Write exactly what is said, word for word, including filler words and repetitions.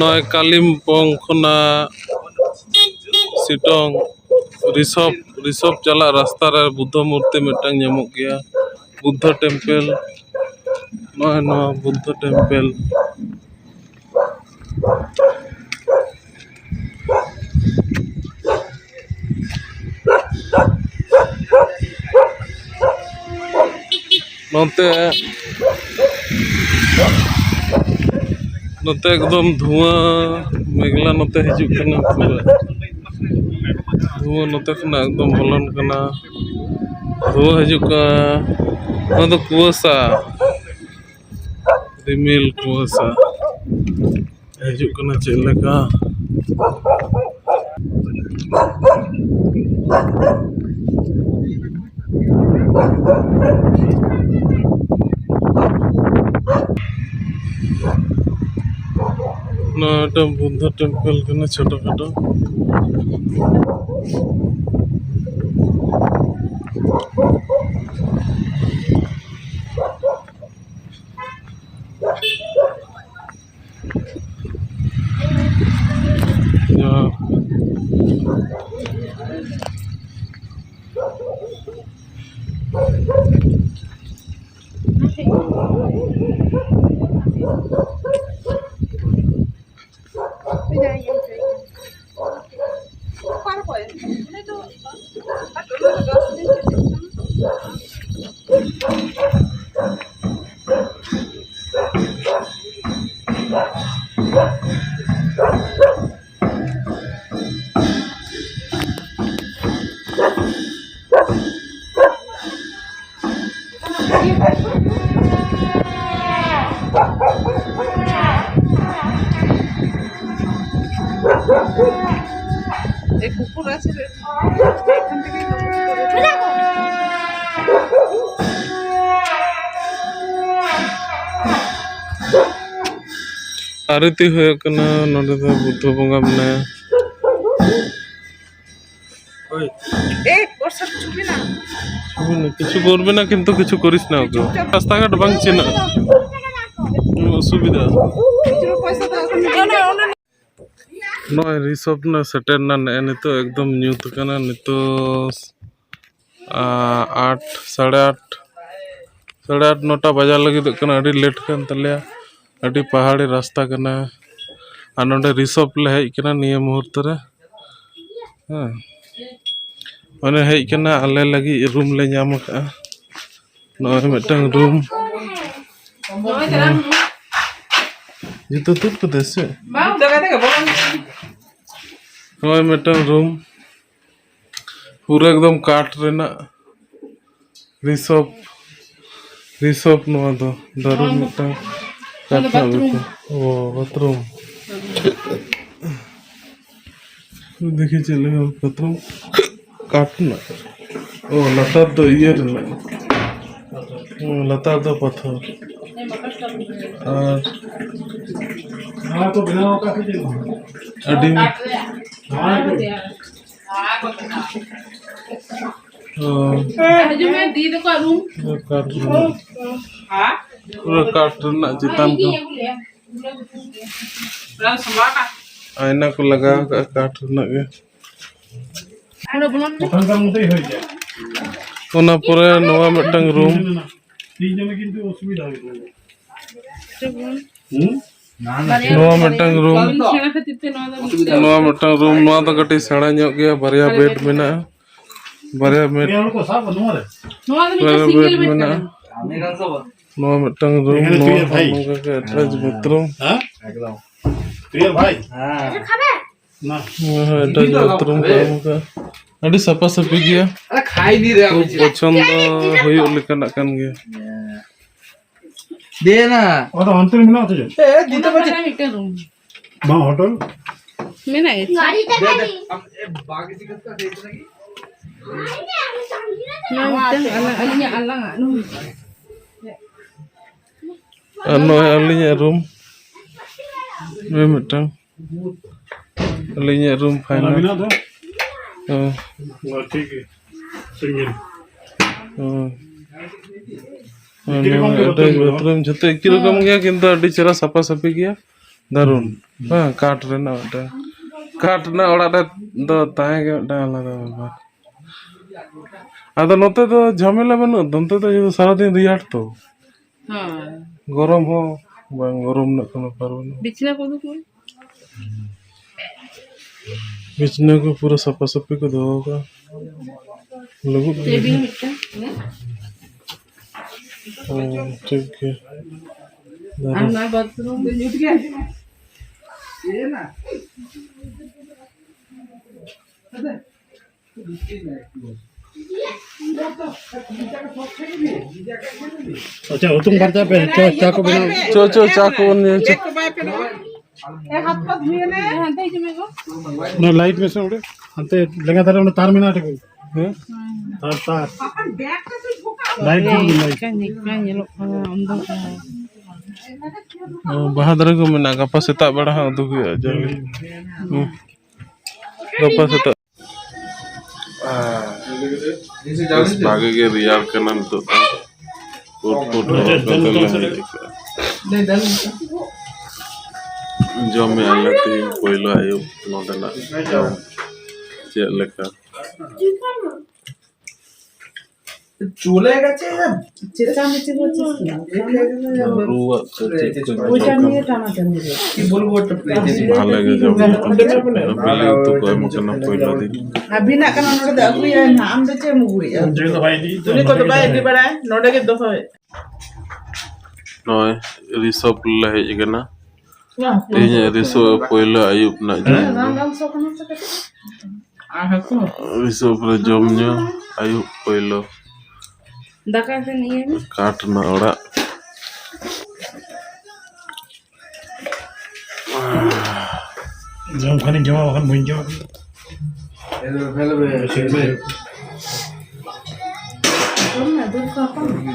ᱱᱚᱜᱼᱚᱭ ᱠᱟᱞᱤᱢᱯᱚᱝ ᱠᱷᱚᱱᱟᱜ ᱥᱤᱴᱚᱝ ᱨᱤᱥᱚᱵ, ᱨᱤᱥᱚᱵ ᱪᱟᱞᱟᱜ ᱨᱟᱥᱛᱟ ᱨᱮ ᱵᱩᱫᱽᱫᱷᱚ ᱢᱩᱨᱛᱤ ᱢᱤᱫᱴᱟᱝ ᱧᱟᱢᱚᱜ ᱜᱮᱭᱟ, ᱵᱩᱫᱽᱫᱷᱚ ᱴᱮᱢᱯᱮᱞ᱾ ᱱᱚᱜᱼᱚᱭ ᱱᱚᱣᱟ ᱵᱩᱫᱽᱫᱷᱚ ᱴᱮᱢᱯᱮᱞ᱾ ᱱᱚᱛᱮ, ᱱᱚᱛᱮ ᱮᱠᱫᱚᱢ ᱫᱷᱩᱣᱟᱹ ᱢᱮᱜᱷᱞᱟ ᱱᱚᱛᱮ ᱦᱤᱡᱩᱜ ᱠᱟᱱᱟ ᱯᱩᱨᱟᱹ᱾ ᱫᱷᱩᱣᱟᱹ ᱱᱚᱛᱮ ᱠᱷᱚᱱᱟᱜ ᱮᱠᱫᱚᱢ ᱵᱚᱞᱚᱱ ᱠᱟᱱᱟ, ᱫᱷᱩᱣᱟᱹ ᱦᱤᱡᱩᱜ ᱠᱟᱱᱟ᱾ ᱱᱚᱣᱟ ᱫᱚ ᱠᱩᱣᱟᱹᱥᱟ, ᱨᱤᱢᱤᱞ ᱠᱩᱣᱟᱹᱥᱟ ᱦᱤᱡᱩᱜ ᱠᱟᱱᱟ ᱪᱮᱫ ᱞᱮᱠᱟ᱾ ᱱᱚᱣᱟ ᱢᱤᱫᱴᱟᱝ ᱵᱩᱫᱽᱫᱷᱚ ᱴᱮᱢᱯᱮᱞ ᱠᱟᱱᱟ, ᱪᱷᱳᱴᱳ ᱠᱷᱟᱴᱳ᱾ ᱡᱟᱦᱟᱸ এই কুকুর আছে রে। এখান থেকে ᱟᱨᱮᱛᱤ ᱦᱩᱭᱩᱜ ᱠᱟᱱᱟ᱾ ᱱᱚᱰᱮ ᱫᱚ ᱵᱩᱫᱽᱫᱷᱚ ᱵᱚᱸᱜᱟ ᱢᱮᱱᱟᱭᱟ᱾ ᱦᱳᱭ᱾ ᱮ, ᱵᱚᱨᱥᱟ ᱪᱷᱩᱵᱤ ᱱᱟ᱾ ᱪᱷᱩᱵᱤ ᱱᱟ, ᱠᱤᱪᱷᱩ ᱠᱚᱨᱵᱮ ᱱᱟ, ᱠᱤᱱᱛᱩ ᱠᱤᱪᱷᱩ ᱠᱚᱨᱤᱥ ᱱᱟ ᱳᱠᱮ᱾ ᱨᱟᱥᱛᱟ ᱜᱷᱟᱴ ᱵᱟᱝ ᱪᱤᱱᱦᱟᱹᱜ᱾ ᱚᱥᱩᱵᱤᱫᱷᱟ᱾ ᱯᱚᱭᱥᱟ ᱫᱚ ᱱᱚᱜᱼᱚᱭ ᱨᱤᱥᱚᱵᱷ ᱱᱟ ᱥᱮᱴᱮᱨ ᱱᱟ, ᱱᱮᱜᱼᱮ ᱱᱤᱛᱚᱜ ᱮᱠᱫᱚᱢ ᱧᱩᱛ ᱠᱟᱱᱟ᱾ ᱱᱤᱛᱚᱜ ᱟᱴ, ᱥᱟᱲᱮ ᱟᱴ, ᱥᱟᱲᱮ ᱟᱴ, ᱱᱚᱴᱟ ᱵᱟᱡᱟᱣ ᱞᱟᱹᱜᱤᱫᱚᱜ ᱠᱟᱱᱟ᱾ ᱟᱹᱰᱤ ᱞᱮᱴ ᱠᱟᱱ ᱛᱟᱞᱮᱭᱟ, ᱟᱹᱰᱤ ᱯᱟᱦᱟᱲᱤ ᱨᱟᱥᱛᱟ ᱠᱟᱱᱟ᱾ ᱟᱨ ᱱᱚᱰᱮ ᱨᱤᱥᱚᱵᱷ ᱞᱮ ᱦᱮᱡ ᱠᱟᱱᱟ ᱱᱤᱭᱟᱹ ᱢᱩᱦᱩᱨᱛᱚ ᱨᱮ᱾ ᱦᱮᱸ, ᱢᱟᱱᱮ ᱦᱮᱡ ᱠᱟᱱᱟ, ᱟᱞᱮ ᱞᱟᱹᱜᱤᱫ ᱨᱩᱢ ᱞᱮ ᱧᱟᱢ ᱟᱠᱟᱫᱼᱟ᱾ ᱱᱚᱜᱼᱚᱭ ᱢᱤᱫᱴᱟᱝ ᱨᱩᱢ᱾ ᱡᱩᱛᱟᱹ ᱛᱩᱫ ᱠᱟᱫᱟᱭ ᱥᱮ? ᱱᱚᱜᱼᱚᱭ ᱢᱤᱫᱴᱟᱝ ᱨᱩᱢ, ᱯᱩᱨᱟᱹ ᱮᱠᱫᱚᱢ ᱠᱟᱴ ᱨᱮᱱᱟᱜ᱾ ᱨᱤᱥᱚᱵᱷ, ᱨᱤᱥᱚᱵᱷ ᱱᱚᱣᱟ ᱫᱚ ᱫᱟᱨᱩᱱ ᱢᱤᱫᱴᱟᱝ ᱠᱟᱴ ᱨᱮᱱᱟᱜ ᱵᱮᱯᱟᱨ᱾ ᱚ, ᱵᱟᱛᱷᱨᱩᱢ᱾ ᱫᱮᱠᱷᱤ ᱪᱮᱫ ᱞᱮᱠᱟ ᱵᱟᱛᱷᱨᱩᱢ, ᱠᱟᱴ ᱨᱮᱱᱟᱜ᱾ ᱚ, ᱞᱟᱛᱟᱨ ᱫᱚ ᱤᱭᱟᱹ ᱨᱮᱱᱟᱜ᱾ ᱚ, ᱞᱟᱛᱟᱨ ᱫᱚ ᱯᱟᱛᱷᱚᱨ᱾ ᱟᱨ ᱱᱚᱣᱟ ᱠᱚ ᱵᱮᱱᱟᱣ ᱟᱠᱟᱫ ᱠᱚ ᱪᱮᱫ ᱠᱚ? ᱟᱹᱰᱤ ᱚ, ᱦᱤᱡᱩᱜ ᱢᱮ, ᱫᱤ ᱛᱟᱠᱚᱣᱟᱜ ᱨᱩᱢ᱾ ᱯᱩᱨᱟᱹ ᱠᱟᱴ ᱨᱮᱱᱟᱜ᱾ ᱯᱩᱨᱟᱹ ᱠᱟᱴ ᱨᱮᱱᱟᱜ ᱪᱮᱛᱟᱱ ᱠᱚ᱾ ᱟᱭᱱᱟ ᱠᱚ ᱞᱟᱜᱟᱣ ᱠᱟᱜᱼᱟ ᱠᱟᱴ ᱨᱮᱱᱟᱜ ᱜᱮ᱾ ᱚᱱᱟ ᱯᱚᱨᱮ ᱱᱚᱣᱟ ᱢᱤᱫᱴᱟᱝ ᱨᱩᱢ᱾ ᱱᱚᱣᱟ ᱢᱤᱫᱴᱟᱝ ᱨᱩᱢ᱾ ᱱᱚᱣᱟ ᱢᱤᱫᱴᱟᱝ ᱨᱩᱢ, ᱱᱚᱣᱟ ᱫᱚ ᱠᱟᱹᱴᱤᱡ ᱥᱮᱬᱟ ᱧᱚᱜ ᱜᱮᱭᱟ, ᱵᱟᱨᱭᱟ ᱵᱮᱰ ᱢᱮᱱᱟᱜᱼᱟ, ᱵᱟᱨᱭᱟ ᱵᱮᱰ, ᱱᱚᱣᱟ ᱫᱚ ᱢᱤᱫᱴᱟᱝ ᱵᱟᱨᱭᱟ ᱥᱤᱝᱜᱮᱞ ᱵᱮᱰ ᱵᱮᱰ ᱢᱮᱱᱟᱜᱼᱟ᱾ ᱠᱟᱱᱟ᱾ ᱱᱚᱣᱟ ᱢᱤᱫᱴᱟᱝ ᱨᱩᱢ, ᱱᱚᱣᱟ ᱦᱚᱸ ᱱᱚᱝᱠᱟ ᱜᱮ ᱮᱴᱟᱪ ᱵᱟᱛᱷᱨᱩᱢ᱾ ᱦᱮᱸ? ᱮᱠᱫᱚᱢ᱾ ᱱᱚᱣᱟ ᱦᱚᱸ ᱮᱴᱟᱪ ᱵᱟᱛᱷᱨᱩᱢ ᱠᱚ ᱮᱢ ᱠᱟᱜᱼᱟ᱾ ᱟᱹᱰᱤ ᱥᱟᱯᱷᱟ ᱥᱟᱹᱯᱷᱤ ᱜᱮᱭᱟ᱾ ᱠᱷᱩᱵ ᱯᱚᱪᱷᱚᱱᱫᱚ ᱦᱩᱭᱩᱜ ᱞᱮᱠᱟᱱᱟᱜ ᱠᱟᱱ ᱜᱮᱭᱟ᱾ ᱫᱮ ᱱᱟ᱾ ᱚ, ᱫᱚ ᱦᱟᱱᱛᱮ ᱨᱮ ᱢᱮᱱᱟᱜ ᱛᱚ ᱪᱮᱫ? ᱮ, ᱫᱤ ᱛᱟᱠᱚ ᱪᱮᱫ? ᱢᱤᱫᱴᱮᱱ ᱨᱩᱢ᱾ ᱵᱟᱝ, ᱦᱳᱴᱮᱞ? ᱢᱮᱱᱟᱜ ᱜᱮ᱾ ᱫᱮ, ᱫᱮ, ᱟᱢ, ᱮ, ᱵᱟᱜ ᱤᱫᱤ ᱠᱟᱛᱮ ᱫᱮ ᱤᱫᱤ ᱞᱟᱹᱜᱤᱫ᱾ ᱱᱚᱣᱟ ᱢᱤᱫᱴᱟᱝ ᱟᱞᱟᱝ, ᱟᱹᱞᱤᱧᱟᱜ ᱟᱞᱟᱝᱟᱜ ᱨᱩᱢ᱾ ᱟᱨ ᱱᱚᱜᱼᱚᱭ ᱟᱹᱞᱤᱧᱟᱜ ᱨᱩᱢ᱾ ᱱᱚᱜᱼᱚᱭ ᱢᱤᱫᱴᱟᱝ᱾ ᱟᱹᱞᱤᱧᱟᱜ ᱨᱩᱢ ᱯᱷᱟᱭᱱᱟᱞ᱾ ᱢᱮᱱᱟᱜ ᱫᱚ? ᱦᱮᱸ᱾ ᱚ, ᱴᱷᱤᱠ ᱜᱮᱭᱟ᱾ ᱥᱤᱝᱜᱮᱞ᱾ ᱦᱮᱸ᱾ ᱮᱠᱤ ᱨᱚᱠᱚᱢ ᱜᱮ ᱟᱨ ᱱᱚᱣᱟ ᱵᱟᱛᱷᱨᱩᱢ ᱟᱴᱟᱪ ᱫᱚ᱾ ᱵᱟᱛᱷᱨᱩᱢ ᱡᱷᱚᱛᱚ ᱮᱠᱤ ᱨᱚᱠᱚᱢ ᱜᱮᱭᱟ, ᱠᱤᱱᱛᱩ ᱟᱹᱰᱤ ᱪᱮᱦᱨᱟ ᱥᱟᱯᱷᱟ ᱥᱟᱹᱯᱷᱤ ᱜᱮᱭᱟ᱾ ᱫᱟᱨᱩᱱ᱾ ᱵᱟᱝ, ᱠᱟᱴ ᱨᱮᱱᱟᱜ ᱢᱤᱫᱴᱟᱝ, ᱠᱟᱴ ᱨᱮᱱᱟᱜ ᱚᱲᱟᱜ ᱨᱮ ᱫᱚ ᱛᱟᱦᱮᱸ ᱜᱮ ᱢᱤᱫᱴᱟᱝ ᱟᱞᱟᱫᱟ ᱵᱮᱯᱟᱨ᱾ ᱟᱫᱚ ᱱᱚᱛᱮ ᱫᱚ ᱡᱷᱟᱢᱮᱞᱟ ᱵᱟᱹᱱᱩᱜ, ᱱᱚᱛᱮ ᱫᱚ ᱥᱟᱨᱟᱫᱤᱱ ᱨᱮᱭᱟᱲ ᱛᱚ᱾ ᱦᱳᱭ᱾ ᱜᱚᱨᱚᱢ ᱦᱚᱸ ᱵᱟᱝ, ᱜᱚᱨᱚᱢ ᱨᱮᱱᱟᱜ ᱠᱳᱱᱳ ᱵᱮᱯᱟᱨ ᱵᱟᱹᱱᱩᱜ᱾ ᱵᱤᱪᱷᱱᱟᱹ ᱠᱚ ᱩᱫᱩᱜ ᱢᱮ᱾ ᱵᱤᱪᱷᱱᱟᱹ ᱠᱚ ᱯᱩᱨᱟᱹ ᱥᱟᱯᱷᱟ ᱥᱟᱹᱯᱷᱤ ᱠᱚ ᱫᱚᱦᱚ ᱠᱟᱜᱼᱟ᱾ ᱞᱩᱜᱩᱵ ᱜᱮ᱾ ᱴᱮᱵᱤᱞ ᱢᱤᱫᱴᱟᱝ᱾ ᱦᱮᱸ, ᱴᱷᱤᱠ ᱜᱮᱭᱟ᱾ ᱟᱨ ᱱᱚᱣᱟ ᱵᱟᱛᱷᱨᱩᱢ ᱫᱚ ᱧᱩᱛ ᱜᱮᱭᱟ᱾ ᱟᱪᱪᱷᱟ, ᱦᱩᱛᱩᱢ ᱯᱷᱟᱨᱪᱟ ᱯᱮ, ᱪᱟ, ᱪᱟ ᱠᱚ ᱵᱮᱱᱟᱣ᱾ ᱪᱚ, ᱪᱚ, ᱪᱟ ᱠᱚ ᱵᱚᱱ ᱧᱩᱭᱟ, ᱪᱚ᱾ ᱮ, ᱦᱟᱛ ᱯᱟᱛ ᱫᱷᱩᱭᱮ ᱱᱮ᱾ ᱦᱟᱱᱛᱮ ᱦᱤᱡᱩᱜ ᱢᱮ ᱜᱚ᱾ ᱚᱱᱟ ᱞᱟᱭᱤᱴ ᱢᱮᱥᱮ ᱚᱸᱰᱮ, ᱦᱟᱱᱛᱮ ᱞᱮᱸᱜᱟ ᱫᱷᱟᱨᱮ ᱚᱸᱰᱮ ᱛᱟᱨ ᱢᱮᱱᱟᱜᱼᱟ, ᱴᱷᱤᱠ ᱜᱮᱭᱟ᱾ ᱦᱮᱸ? ᱛᱟᱨ, ᱛᱟᱨ᱾ ᱞᱟᱭᱤᱴ ᱫᱷᱩᱨ ᱵᱤᱱ, ᱞᱟᱭᱤᱴ᱾ ᱪᱤᱠᱟ ᱧᱮᱞᱚᱜ ᱠᱟᱱᱟ, ᱚᱱᱫᱚ ᱠᱟᱱᱟ᱾ ᱚ, ᱵᱟᱦᱟ ᱫᱟᱨᱮ ᱠᱚ ᱢᱮᱱᱟᱜᱼᱟ, ᱜᱟᱯᱟ ᱥᱮᱛᱟᱜ ᱵᱮᱲᱟ ᱦᱟᱸᱜ ᱩᱫᱩᱜ ᱦᱩᱭᱩᱜᱼᱟ, ᱡᱟᱜᱮ᱾ ᱦᱩᱸ᱾ ᱜᱟᱯᱟ ᱥᱮᱛᱟᱜ᱾ ᱵᱮᱥ ᱵᱷᱟᱜᱮ ᱜᱮ ᱨᱮᱭᱟᱲ ᱠᱟᱱᱟ ᱱᱤᱛᱚᱜ ᱫᱚ᱾ ᱠᱳᱴ ᱠᱳᱴ ᱦᱚᱨᱚᱜ ᱠᱟᱛᱮ ᱞᱮ ᱦᱮᱡ ᱟᱠᱟᱱᱟ᱾ ᱡᱚᱢᱮᱜᱼᱟ ᱞᱮ ᱛᱮᱦᱮᱧ ᱯᱳᱭᱞᱳ ᱟᱹᱭᱩᱵ ᱱᱚᱰᱮᱱᱟᱜ ᱡᱚᱢ ᱪᱮᱫ ᱞᱮᱠᱟ? চলে গেছে। চেঁচা মেচে বলছিস না? রুয়া, চেক করে ওইটা নিয়ে টানাটানি রে। কি বলবো, একটা প্লেটে ভালো লাগে যে বিলি উত্তর করে এমন কেন পয়লা দিন। ᱟᱹᱵᱤᱱᱟᱜ ᱠᱟᱱᱟ, ᱱᱚᱰᱮ ᱫᱚ ᱟᱹᱜᱩᱭᱟ ᱱᱟᱦᱟᱜ, ᱟᱢ ᱫᱚ ᱪᱮᱫ ᱮᱢ ᱟᱹᱜᱩᱭᱮᱫᱼᱟ? ᱩᱱᱤ ᱠᱚᱫᱚ ᱵᱟᱭ ᱤᱫᱤ ᱵᱟᱲᱟᱭᱟ, ᱱᱚᱰᱮ ᱜᱮ ᱫᱚᱦᱚᱭ᱾ ᱱᱚᱜᱼᱚᱭ ᱨᱤᱥᱚᱵᱷ ᱞᱮ ᱦᱮᱡ ᱟᱠᱟᱱᱟ᱾ ᱛᱮᱦᱮᱧᱟᱜ ᱨᱤᱥᱚᱵᱷ ᱯᱳᱭᱞᱳ ᱟᱹᱭᱩᱵ ᱨᱮᱱᱟᱜ ᱡᱚᱢ ᱧᱩ᱾ ᱵᱟᱝ ᱥᱚ ᱠᱟᱱᱟ ᱥᱮ ᱠᱟᱹᱴᱤᱡ? ᱟᱨ ᱦᱟᱹᱠᱩ? ᱨᱤᱥᱚᱵᱷ ᱨᱮ ᱡᱚᱢ ᱧᱩ ᱟᱹᱭᱩᱵ ᱯᱳᱭᱞᱳ᱾ ᱫᱟᱠᱟ ᱥᱮᱱ ᱤᱭᱟᱹ ᱢᱮ᱾ ᱠᱟᱴ ᱨᱮᱱᱟᱜ ᱚᱲᱟᱜ᱾ ᱡᱚᱢ ᱠᱷᱟᱱᱤᱧ ᱡᱚᱢᱟ, ᱵᱟᱠᱷᱟᱱ ᱵᱟᱹᱧ ᱡᱚᱢᱟ᱾ ᱡᱚᱢ ᱢᱮ, ᱫᱩᱫ ᱠᱚ ᱦᱟᱛᱟᱣ ᱢᱮ᱾